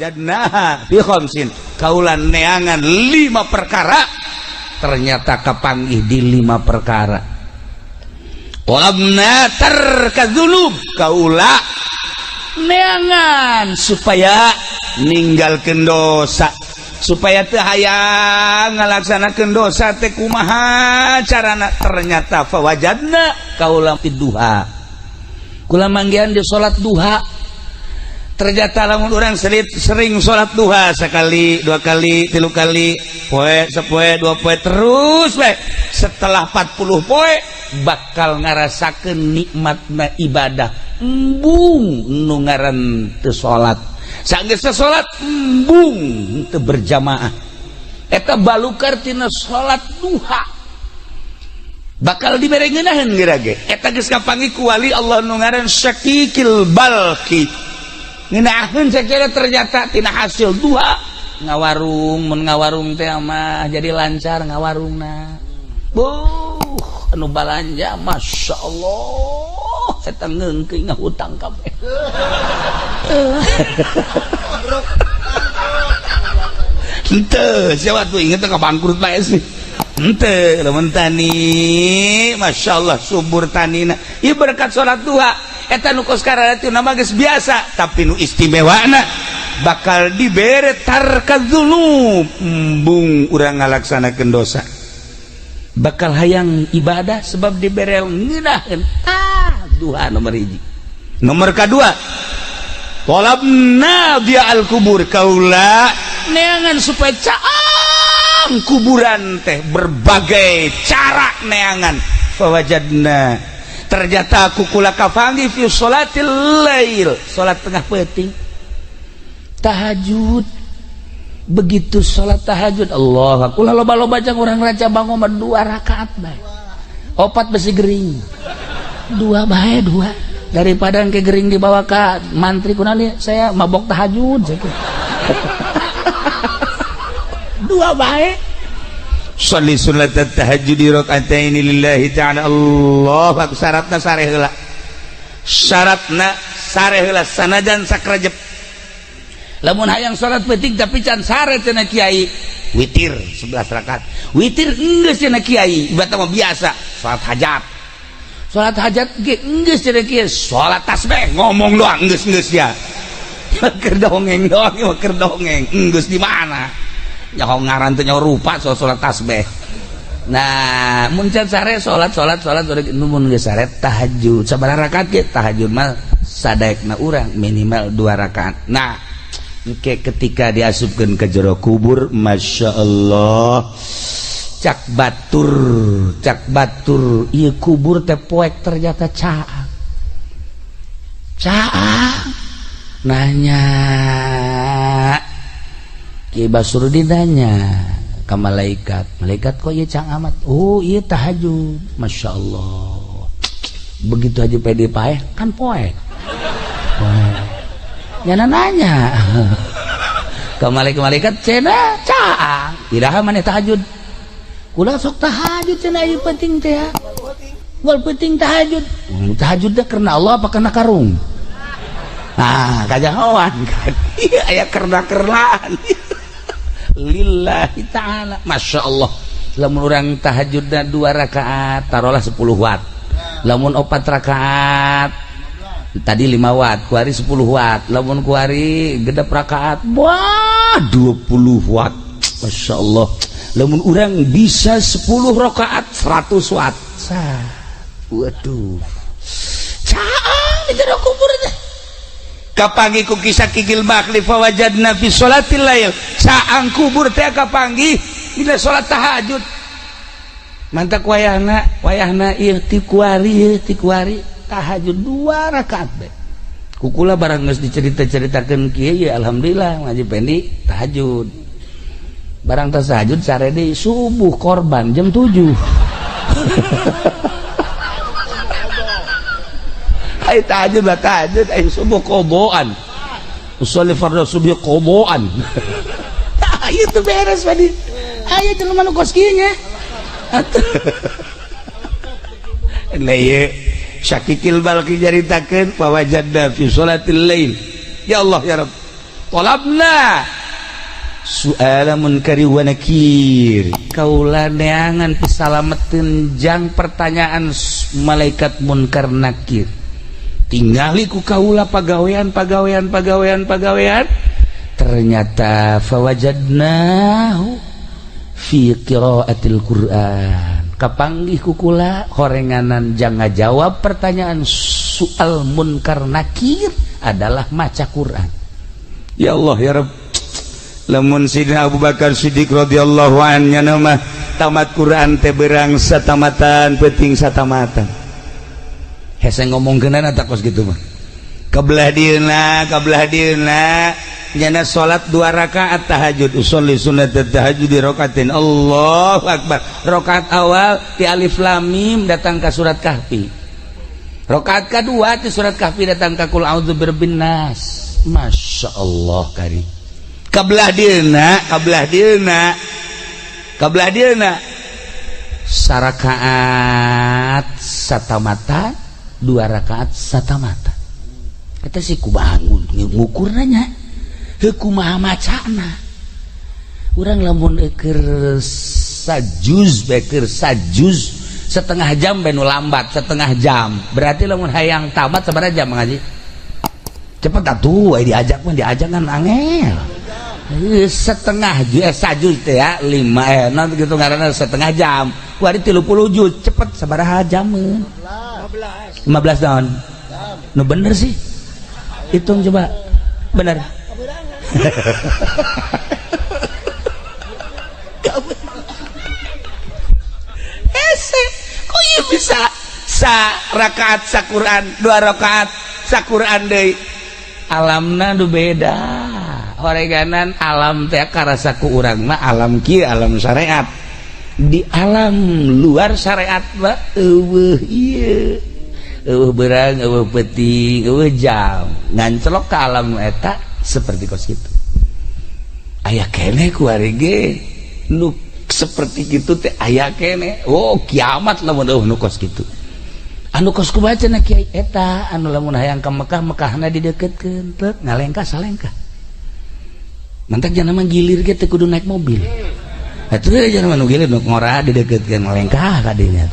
Fawajadnaha fi khamsin, kaula neangan lima perkara, ternyata kapanggih di lima perkara. Talabna tarka dzunub, kaula neangan supaya ninggalkeun dosa, supaya teu hayang ngalaksanakeun dosa teh kumaha carana. Ternyata fawajadna kaula fi duha, kula manggihan di salat duha. Ternyata lamun orang sering salat duha sekali, dua kali, tilu kali, poe sapoe, dua poe, terus we, setelah 40 poe bakal ngarasakeun nikmatna ibadah. Embung nu ngaran teu salat, sanggeus salat embung teu berjamaah. Eta balukar tina salat duha bakal dibere ngeunaheun geura ge. Eta geus kapanggih ku wali Allah nu ngaran Syakikil Balki, ngeunaheun sakieu. Ternyata tina hasil duha ngawarung, mun ngawarung teh mah jadi lancar ngawarungna. Buh, anu balanja, Masya Allah, eta ngeungkeun ngahutang kabeh. Henteu, siapa tuh inget ka bangkrut bae sih. Henteu, lamun tani, Masya Allah, subur tanina. Ieu berkat salat duha. Eta nu kos kararitu nama geus biasa, tapi nu istimewana bakal dibere tarka dzunub, embung urang ngalaksanakeun dosa. Bakal hayang ibadah sebab dibere ngeunaheun. Ah, duha nomor hiji. Nomor kedua, talabna dia al kubur, kaula neangan supaya caang kuburan teh, berbagai cara neangan. Fawajadna, ternyata ku kula kapanggih fi sholatil lail, salat tengah peuting, tahajud. Begitu salat tahajud, Allah, kula loba-loba jang urang Ranca Bango mah dua rakaat bae, opat besi gering, dua bae, dua, daripada ke gering dibawa ke mantri kunali saya mabok tahajud saya. Dua bae. Sholli sunat tahajud raka'ataini lillahi ta'ala. Allah akbar. Syaratna sare heula, syaratna sare heula, sanajan sakrejep. Lamun hayang salat peuting tapi can sare, cenah kiai, witir 11 rakaat. Witir enggeus cenah kiai, ibarat mah biasa salat hajat. Salat hajat ge enggeus cenah kiai, salat tasbih, ngomong doang enggeus, enggeus ya keur dongeng doang, mah keur dongeng. Enggeus di mana nyaho ngaran teh, nyaho rupa soal salat tasbih. Nah, mun can sare salat, salat, salat, mun geus sare tahajud sabaraha rakaat ge. Tahajud mah sadaekna urang minimal dua rakaat. Nah, engke ketika diasupkeun ke jero kubur, Masya Allah, cak batur, cak batur, ieu kubur teh poek, ternyata caang caang. Nanya Ki Basrudin, nanya ke malaikat, "Malaikat, kok ieu caang amat?" "Oh, iya, tahajud." Masya Allah, begitu aja pede paeh kan poek poek. Nyana nanya ke malaikat-malaikat, "Cenah caang, iraha maneh tahajud?" "Kula sok tahajud," cenah, "ieu penting teh ya. Wal penting tahajud." Tahajud teh karena Allah apa karena karung? Ah, kajahoan kan. Iya, aya kerna-kernaan. Lillahi ta'ala. Masya Allah. Lamun urang tahajudna dua rakaat, taruhlah 10 watt. Lamun opat rakaat, tadi 5 watt, kuari 10 watt. Lamun kuari genep rakaat, wah, 20 watt. Masya Allah. Lamun urang bisa 10 rakaat, 100 watt. Sah. Waduh. Caang di jero kubur teh. Kapanggih ku kisah Kikil Bakli, fawajadna fi sholatil lail, caang kubur teh kapanggih dina salat tahajud. Mantak wayahna, wayahna ieu ti kuari, ieu ti kuari tahajud dua rakaat bae. Kukula barang geus dicerita-ceritakeun kieu ya, alhamdulillah ngaji pendi tahajud. Barang tas tahajud sare deui, subuh korban jam 7. Ay tahajud lah tahajud, ay subuh qodoan. Usolli fardhu subuh qodoan. Tah itu beres tadi. Aya jelema nu kos kieu nya. Nah, ieu Syakikil Balki nyaritakeun fawajadna fi sholatil lail. Ya Allah ya Rabb. Talabna su'ala munkari wa nakir, kaula neangan pisalameteun jang pertanyaan malaikat munkar nakir. Tingali ku kaula pagawean pagawean pagawean pagawean, ternyata fawajadnahu fi qiraatil Qur'an. Kapanggih ku kula horenganan jang ngajawab pertanyaan soal munkar nakir adalah maca Quran. Ya Allah ya Rabb, lamun Sidina Abu Bakar Siddiq radhiyallahu anhu mah tamat Quran teh berang satamatan, penting satamatan. Hese ngomongkeunana tak kos gitu mah. Kebelah dieuna, kebelah dieuna nyana salat dua rakaat tahajud, usolli sunnat tahajud di rakaatin, Allahu akbar. Rakaat awal di alif lam mim datang ke surat Kahfi, rakaat kedua di surat Kahfi datang ke qul a'udzu birabbin nas. Masya Allah kari. Kebelah dieuna, kebelah dieuna, kebelah dieuna sarakaat satamata, dua rakaat satamata. Kita sih kumaha ngukur nanya kumaha macana urang? Lamun keur sajuz bae, keur sajuz setengah jam bae nu lambat setengah jam, berarti lamun hayang tamat sabaraha jam ngaji cepet atuh? Ai diajak mah, diajak kan angel. Setengah juz, sajuz teh ya lima, non gitu ngaranna setengah jam. Kuari 30 juz cepet sabaraha jam? 15 tahun nu bener sih, hitung coba bener. Hese kok iya bisa sa rakaat sa Quran, dua rakaat sa Quran deui? Alamna nu beda horeganan alam teh karasa ku urang mah alam kieu, alam syariat. Di alam luar syariat mah eueuh ieu, eueuh berang, eueuh peuting, eueuh jam. Ngancelok ke alam eta seperti kos kitu. Aya keneh ku ari ge nu seperti gitu teh, aya keneh. Oh, kiamat lamun eueuh nu kos kitu. Anu kos kumaha cenah, Kiai? Eta anu lamun hayang ka Mekah, Mekahna dideukeutkeun, teu ngalengkah salengkah. Mantak jangan mah gilir ge teu kudu naik mobil. Atuh jangan mah nu gilir nu ngora dideukeutkeun, ngalengkah ka dinya.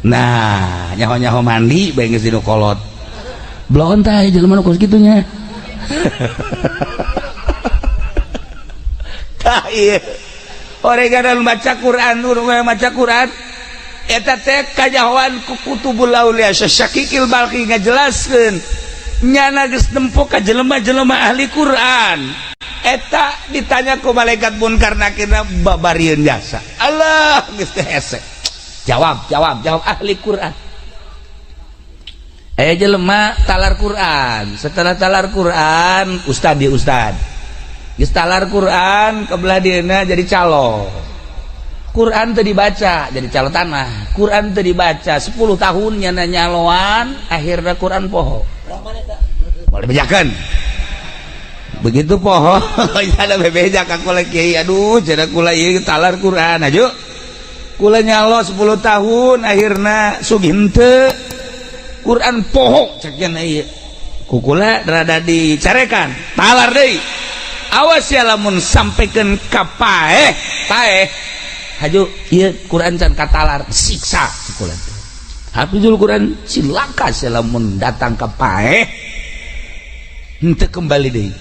Nah, nyaho-nyaho mandi bae geus dinu kolot. Bloon tah jelema nu kos kitu nya. Tah ieu. Oreganan maca Quran, maca Quran eta teh kajahoan ku kutubul aulia. Syakikil Balkhi ngajelaskeun nyana geus nempo ka jelema-jelema ahli Quran eta ditanya ku malaikat munkar nakir babarieun jasa. Allah, geus teh hese. Jawab, jawab, jawab ahli Quran. Eh, jelema talar Quran, setelah talar Quran ustad di ustad geus talar Quran, kebelah dieuna jadi calo. Quran teu dibaca, jadi calo tanah. Quran teu dibaca 10 tahun nyana nyaloan, akhirnya Quran poho. Boleh bejakan begitu poho ada bebeja ka kula, "Kiai, aduh," cenah, "kula ieu talar Quran aju kula nyalo 10 tahun, akhirna sugih henteu, Quran poho." Cek cenah ieu ku kula rada dicarekan, "Talar deui, awas ya lamun sampaikan ka paeh paeh." "Haju ieu Quran can katalar, siksa kula." Hafizul Quran cilaka lamun datang ka paeh, henteu kembali deui.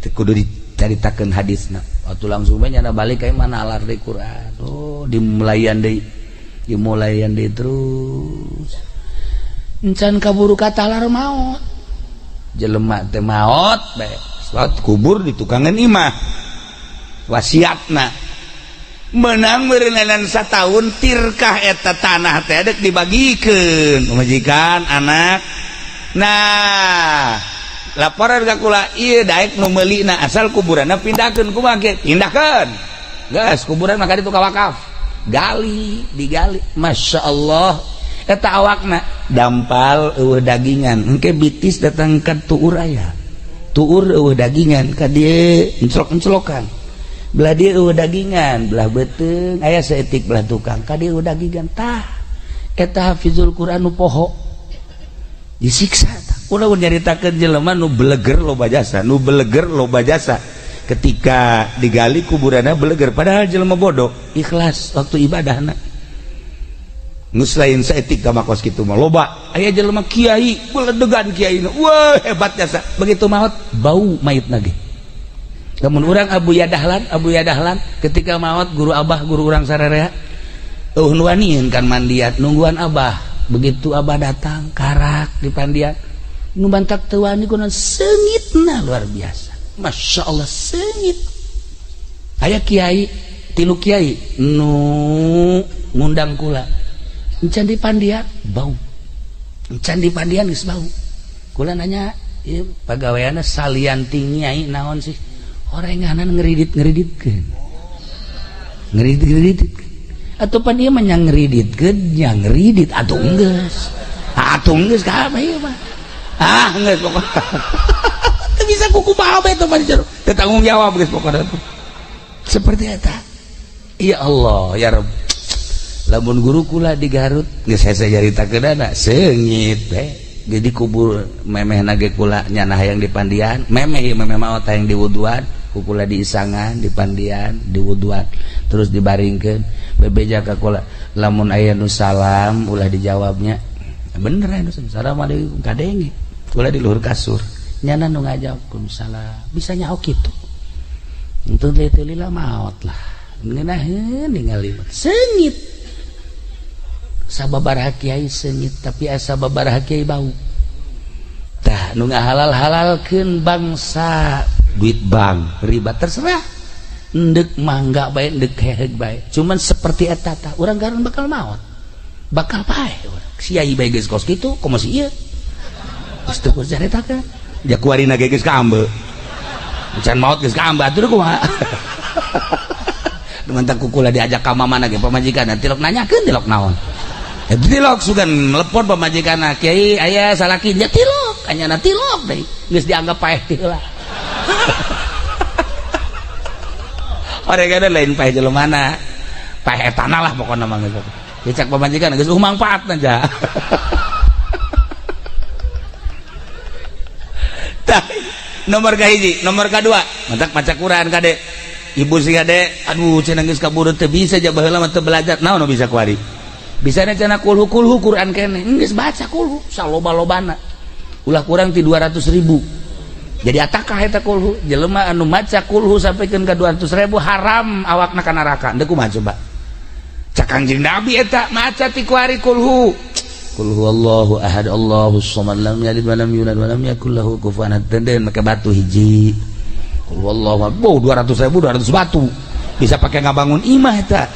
Teu kudu dicaritakeun hadisna. Waktu langsung bae nyana balik ka mana alar deui Quran. Oh, dimulayan deui, dimulayan deui terus, encan kaburu katalar maot. Jelema teh maot bae, salat kubur di tukangan imah, wasiatna menang meureunan satahun tirkah eta tanah teh dek dibagikeun pamajikan anak. Nah, laporan ka kula ieu daek nu meulina asal kuburanna pindahkeun. Kumaha ge pindahkeun geus kuburan maka ditu ka wakaf, gali, digali. Masya Allah, eta awakna dampal, eueuh dagingan. Engke bitis datang ka tuur, aya tuur, eueuh dagingan, ka dieu enclok-enclokan. Belah dieu eueuh dagingan, belah beuteung aya saeutik, belah tukang ka dieu dagingan. Tah, eta hafizul Quran nu poho disiksa tah. Ulah nyaritakeun jelema nu beleger loba jasa, nu beleger loba jasa. Ketika digali kuburanna beleger, padahal jelema bodoh, ikhlas waktu ibadahna. Geus lain saeutik ka makos kitu mah loba. Aya jelema kiai, beledegan kiai. Wah, hebat jasa. Begitu maot bau mayitna ge. Lamun urang Abu Yadahlan, Abu Yadahlan ketika maot guru abah, guru urang sararea eueuh nu wanian kan mandian nungguan abah. Begitu abah datang karak di pandian nu bantak teu wani kunaon seungitna luar biasa. Masya Allah seungit. Aya kiai, tilu kiai nu ngundang kula. Encan di pandian bau. Encan di pandian geus bau. Kula nanya, ieu pagaweanna salian ti nyai naon sih? Orenganan ngeridit-ngeriditkeun. Ngeridit-ngeriditkeun. Atuh pan ieu mah nya ngeriditkeun, nya ngeridit atuh geus. Atuh geus ka ieu mah. Ah geus pokokna. Teu bisa kukumaha bae teh mah teu tanggung jawab geus pokokna. Seperti eta. Ya Allah, ya Rabb. Lamun guru kula di Garut geus hese nyaritakeunana seungit teh. Jadi kubur memehna ge kula nyana hayang dipandian, memeh ieu memeh maot hayang diwuduan, ku kula diisangan, dipandian, diwuduan, terus dibaringkeun. Bebeja ka kula, lamun aya nu salam ulah dijawabnya. Bener aya nu assalamualaikum kadenge. Kula di luhur kasur. Nyana nu ngajawab salam, bisa nyaho kitu. Untung teh teu lila maot lah. Ngeunaheun ningali seungit. Sababaraha kiai seungit tapi asa babaraha kiai bau. Tah nu ngahalal-halalkeun bangsa duit bank riba terserah. Endek mangga bae, endek heheug bae. Cuman seperti eta tah urang garun bakal maot. Bakal paeh urang. Kiai bae geus kos kitu, komo si ieu. Geus teu kudu caritakeun. Ja kuarina ge geus kaambe. Can maot geus kaambe atuh kumaha. Mantap kukula diajak ka mamana ge pamajikan tilok nanyakeun tilok naon. Tilok sugan melepon pamajikan kiai aya salaki nya tilok anyana tilok deui geus dianggap paeh teh heula. Oregana lain paeh jelemana. Paeh etana lah pokona mah geus. Dicak pamajikan geus mangfaatna ja. Tah nomor kahiji, nomor kadua, mantak maca Quran kade. Ibu sih kade, aduh cenah geus kaburu teu bisa ja baheula mah teu belajar. Naon nu bisa kuari? Bisa cenah kulhu kulhu Quran kene. Geus baca kulhu saloba-lobana. Ulah kurang ti 200.000. Jadi atakah eta kulhu? Jelema anu maca kulhu sampikeun ka 200.000 haram awakna ka neraka. Deuk kumaha coba? Cak Kangjeng Nabi eta maca ti kuari kulhu. Qul huwallahu ahad Allahus samad lam yalid walam yulad walam yakul lahu kufuwan ahad. Den make batu hiji. Qul huwallahu ahad. Boh 200.000 200 batu. Bisa pakai ngabangun imah eta.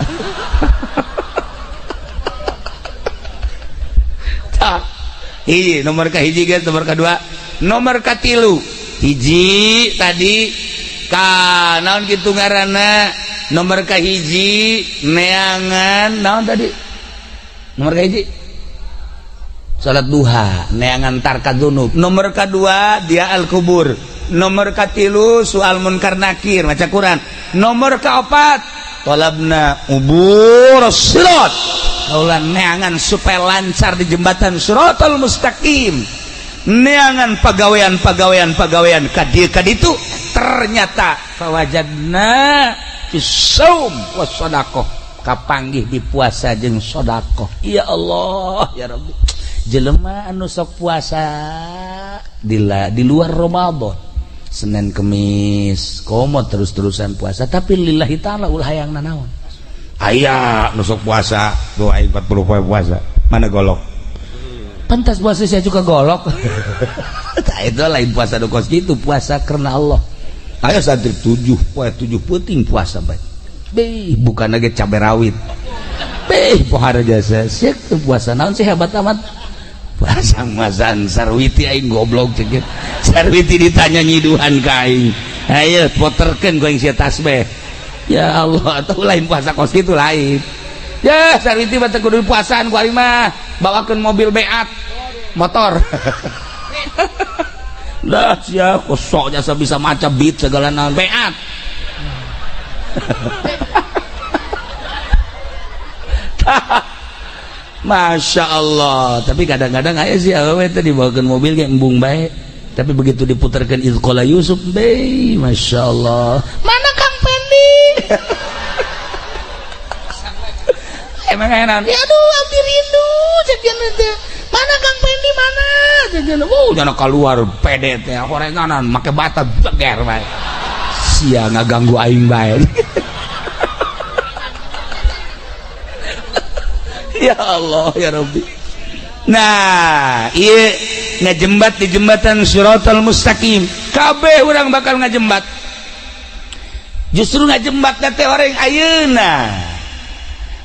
Tah. Hiji nomor ka hiji guys, nomor kedua, nomor katilu. Hiji tadi ka naon kitu ngaranna? Nomor ka hiji neangan naon tadi? Nomor ka hiji salat duha neangan tarka dzunub. Nomor kedua dia al kubur. Nomor katilu soal munkar nakir maca Quran. Nomor keempat talabna ubur sirat. Kaula neangan supaya lancar di jembatan siratal mustaqim. Neangan pagawean-pagawean ka dieu ka ditu ternyata fawajadna fis saum was sadaqah kapanggih di puasa jeung sedekah. Ya Allah ya Rabbi. Jelema anu sok puasa di luar Ramadan Senin Kemis komo terus-terusan puasa tapi lillahi ta'ala ulah hayang nanaon. Aya nu sok puasa doa 40 poe puasa mana golok pantas puasa saya juga golok. Tah itu lain puasa nu kos kitu, puasa karena Allah. Aya santri 7 poe 7 peuting puasa bae. Beh bukan lagi cabe rawit. Beh pohara jasa sia puasa naon sih hebat amat. Puasa masan sarwiti aing goblok cek. Sarwiti ditanya nyiduhan ka aing. Ayo poterkeun ku aing sia tasbih. Ya Allah, atau lain puasa kos kitu lain. Ya sarwiti mah teu kudu puasaan ku aing mah. Bawakeun mobil beat motor. Lah sia kosok jasa bisa maca beat segala naon beat. Masya Allah. Tapi kadang-kadang aya sih awewe teh dibawakeun mobil ge embung bae. Tapi begitu diputarkan Idz Qala Yusuf, be, Masya Allah. Mana Kang Pendi? Emang enak. Ya aduh, abdi rindu cek teh. Mana Kang Pendi mana? Cek oh, jangan keluar pede teh horenganan make bata beger bae. Sia ngaganggu aing bae. Ya Allah ya Rabbi. Nah, ieu ngajembat di jembatan Shiratal Mustaqim. Kabeh urang bakal ngajembat. Justru ngajembat teh orang ayeuna.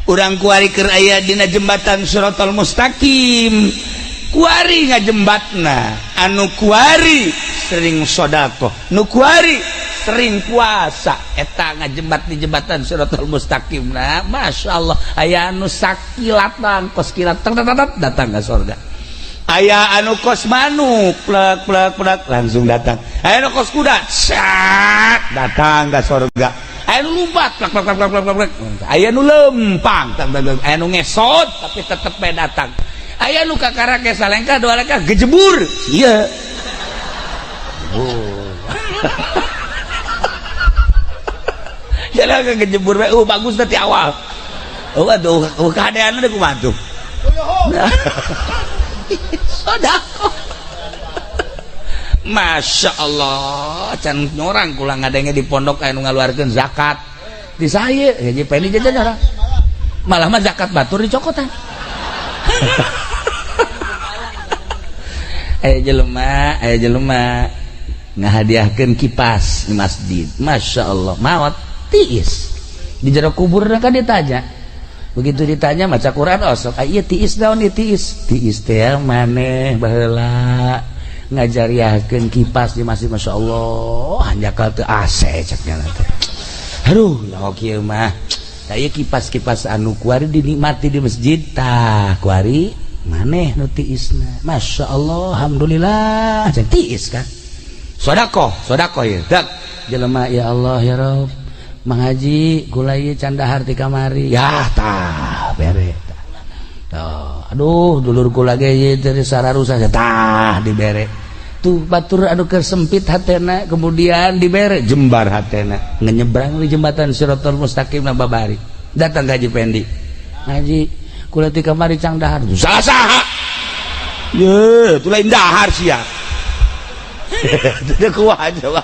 Urang kuari keur aya dina jembatan Shiratal Mustaqim. Kuari ngajembatna, anu kuari sering sedekah, nu kuari sering puasa, eta ngajembat di jembatan Shiratal Mustaqim. Nah, Masya Allah, aya anu sakilatan kos kilat datang ke surga. Aya anu kos manuk plek plek plek langsung datang. Aya anu kos kuda sat datang ke surga. Aya anu lumpat plek plek plek plek plek. Aya anu lempang, aya anu ngesot tapi tetep bae datang. Aya nu kakara ke salengkah dua lengkah gejebur. Iya. Oh. Jalan kejebur bae, bagus tadi awal. Oh aduh, keadaan udah kumaha tuh. Sedekah. Masya Allah, can nyorang kula ngadenge di pondok aya nu ngaluarkeun zakat. Di saya, ya Pendi jajan orang. Malah mah zakat batur dicokotan. Aya jelema ngahadiahkeun kipas di masjid. Masya Allah, maot tiis. Di jero kubur kan ditanya. Begitu ditanya maca Quran osok, ah ieu tiis naon ieu tiis? Tiis teh maneh baheula ngajariahkeun kipas di masjid. Masya Allah, hanjakal teu AC ceknya teh. Aduh, ya kieu mah. Tah ieu kipas-kipas anu kuari dinikmati di masjid tah kuari maneh nu tiisna. Masya Allah, alhamdulillah, cek tiis kan. Sedekah, sedekah ieu. Dak jelema ya Allah ya Rabb. Mang Haji kula ieu can dahar ti kamari. Ya tah bere tah. Tuh, aduh dulur kula ge ieu teh sararusa tah dibere. Tuh batur anu keur sempit hatena kemudian dibere jembar hatena. Ngenyebrang di jembatan Shiratal Mustaqim na babari. Datang ka Haji Pendi. Haji kula ti kamari cang dahar. Salah saha? Ye, tu lain dahar sia. Teu kuat coba.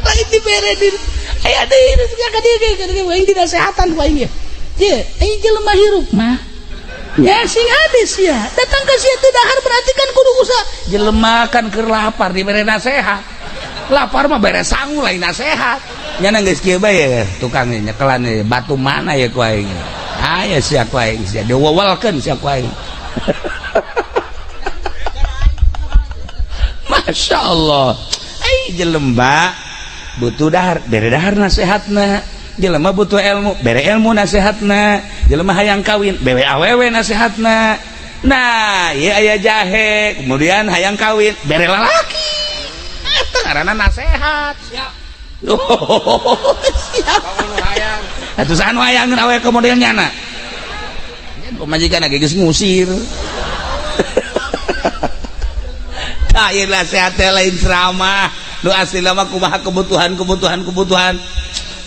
Lain dibere di aya deui ka dieu ka dieu aing dinasehatan ku aing ye. Ye, aing jelema hirup mah. Ya sing hadis ya. Datang ka sia teu dahar berarti kan kudu usaha. Jelema kan keur lapar dibere nasehat. Lapar mah bere sangu lain nasehat. Nya geus kieu bae tukang nyekelan batu mana ya ku aing. Aya sia ku aing sia diwewelkeun sia ku aing. Masya Allah. Ai jelema butuh dahar, bere dahar nasehatna. Jelema butuh ilmu, bere ilmu nasehatna. Jelema hayang kawin, bere awewe nasehatna. Nah, ieu aya jahe, kemudian hayang kawin, bere lalaki. Eta ngaranna nasehat. Siap. Oh, siap. Atuh saha nu hayangeun awewe ke model nyana? Pamajikan ge geus ngusir. Tah ieu nasehat teh lain ceramah. Nu asli mah kumaha kebutuhan.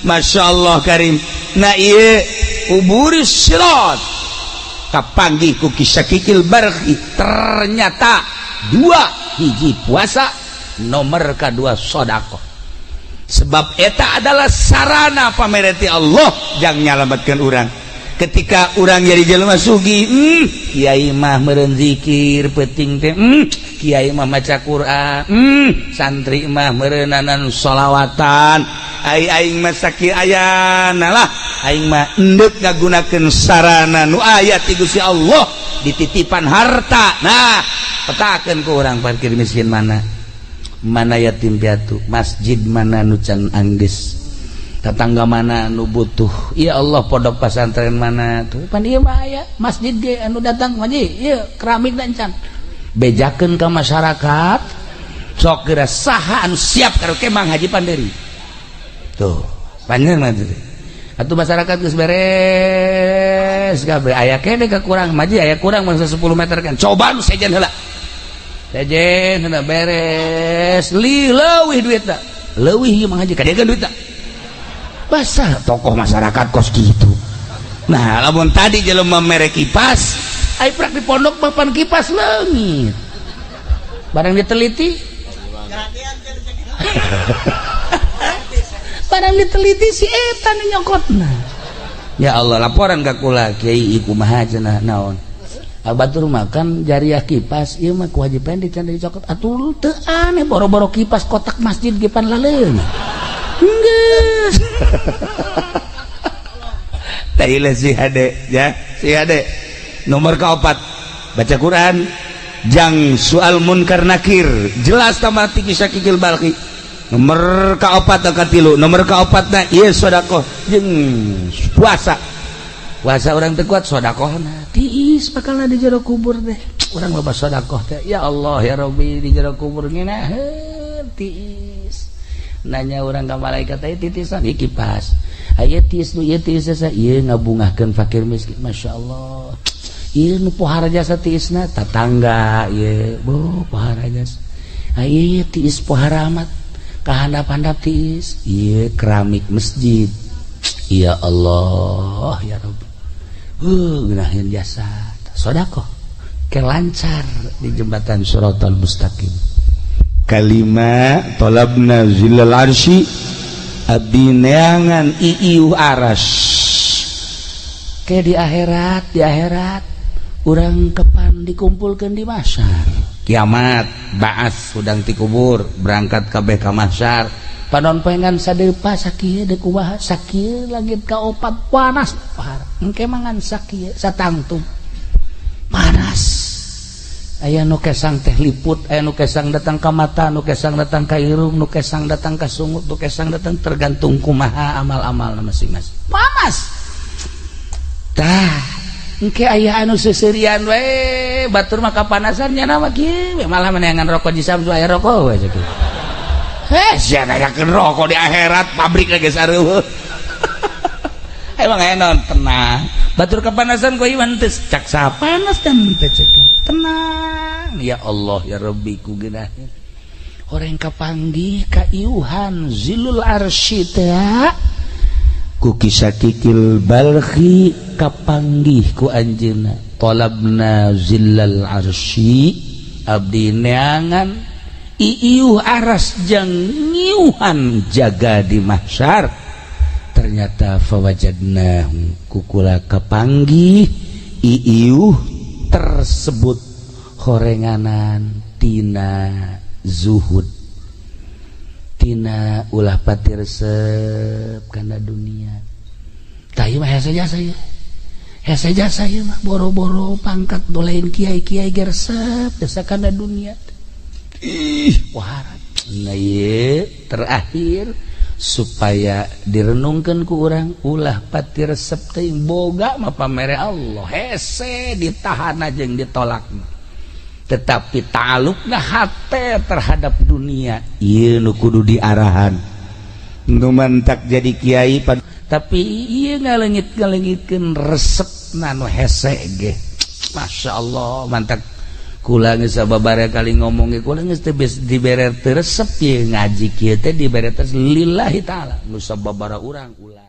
Masya Allah karim. Nah ieu uburis sirat kapanggih ku kisakikil barhi. Ternyata dua hiji puasa, nomor kedua sedekah. Sebab eta adalah sarana pamereti Allah jang nyalametkeun urang. Ketika urang jadi jelema sugih, kiai mah meureun zikir peuting teh, kiai mah maca Quran, santri mah meureunanan sholawatan. Ai aing mah sakieu ayana lah, aing mah endek ngagunakeun sarana nu aya ti Gusti Allah dititipan harta. Nah, petakeun ku urang parkir miskin mana? Mana yatim piatu, masjid mana nu can anggeus, tetangga mana nu butuh. Ya Allah, pondok pesantren mana tuh pan ieu mah aya masjid ge anu datang mah ieu keramik dan can bejakeun ka masyarakat. Sok geura saha anu siap karaoke Mang Haji Panderi tuh panjang mah. Atuh masyarakat geus beres kabeh, aya keneh kekurang maji, aya kurang mangsa 10 meter kan. Coba nu sejen heula, sejen heula beres li leuwih duitna, leuwih ieu mah haji kadegan duitna. Basah tokoh masyarakat kos gitu. Nah, lamun tadi jelema mere kipas, ai prak di pondok papan kipas leungit. Barang diteliti, barang diteliti si eta nu nyokotna. Ya Allah, laporan ka kula, "Kiai, kumaha cenah?" "Naon?" "Batur makan jariah kipas ieu mah kewajiban dican dicokot." Atuh teu aneh, boro-boro kipas, kotak masjid ge pan laleung geus. Tailah si hade ya, si hade nomor keempat baca Quran jang soal munkar nakir jelas tambah tinggi. Syakikil Balki nomor keopat, katilu nomor keopatna ieu sedekah jeung puasa. Puasa orang teu kuat, sedekahna tiis bakal di jero kubur deh. Urang loba sedekah teh, ya Allah ya Rabbi, di jero kubur ngeunaheun tiis. Nanya urang ka malaikat teh, titisan ieu kipas aya, tiis nu ieu, tiis ieu ngabungahkeun fakir miskin, masyaallah, ieu nu pohara jasa tiisna tatangga ieu, bo pohara jasa ieu, tiis pohara amat kahandap-handap tiis ieu keramik masjid, ya Allah ya Rabbi, ngeunaheun jasa sedekah ke lancar di jembatan Shiratal Mustaqim. Kalima talabna zillal arsy, abdi neangan iiuh aras ke di akhirat. Di akhirat urang kepan dikumpulkan di mahsyar kiamat, baas hudang ti kubur berangkat kabeh ka mahsyar. Panon poe ngan sadepa sakieu, deuk kumaha sakieu, langit ka opat panas parah. Engke mangan sakieu satangtung panas. Aya nu kesang teh liput, aya nu kesang datang ka mata, nu kesang datang ka irung, nu kesang datang ka sungut, nu kesang datang, tergantung kumaha amal-amal masing-masing. Panas tah engke aya anu seuseurian we, batur mah kapanasan nya nama kieu, malah meneangan rokok di Samsu, aya rokok we kieu. Heh, sia nanyakeun rokok di akhirat, pabrik lagi sareueuh. Emang aya naon, tenang. Batur kepanasan ku iman teh cak saha panas dan teh cek. Tenang. Ya Allah ya Rabbi, ku geunaheun. Horeng kapanggih ka iuhan zilul arsy teh ku Kisah Kikil Balkhi, kapanggih ku anjeunna talabna zillal arsy, abdi neangan iiuh aras jang ngiuhan jaga di mahsyar. Ternyata fawajadna, kukula kapanggih iiuh tersebut horenganan tina zuhud, tina ulah pati resep kana dunia. Tah, ieu mah hese jasa ieu, hese jasa ieu mah. Boro-boro pangkat dolain kiai-kiai ge resep jasa kana dunia. Ih, wah. Nah, ieu terakhir supaya direnungkan ku urang, ulah pati resep teuing. Boga mah pamere Allah, hese ditahan jeung ditolak, tetapi ta'alluqna hate terhadap dunia ieu nu kudu diarahan. Nu mantak jadi kiai tapi ieu ngalengit-ngalengitkeun resepna nu hese ge, Masya Allah. Mantak kula geus sababaraha kali ngomong ge, kula geus teu dibere teu resep ieu ngaji kieu teh, dibere teh lillahi taala. Nu sababaraha urang ulah.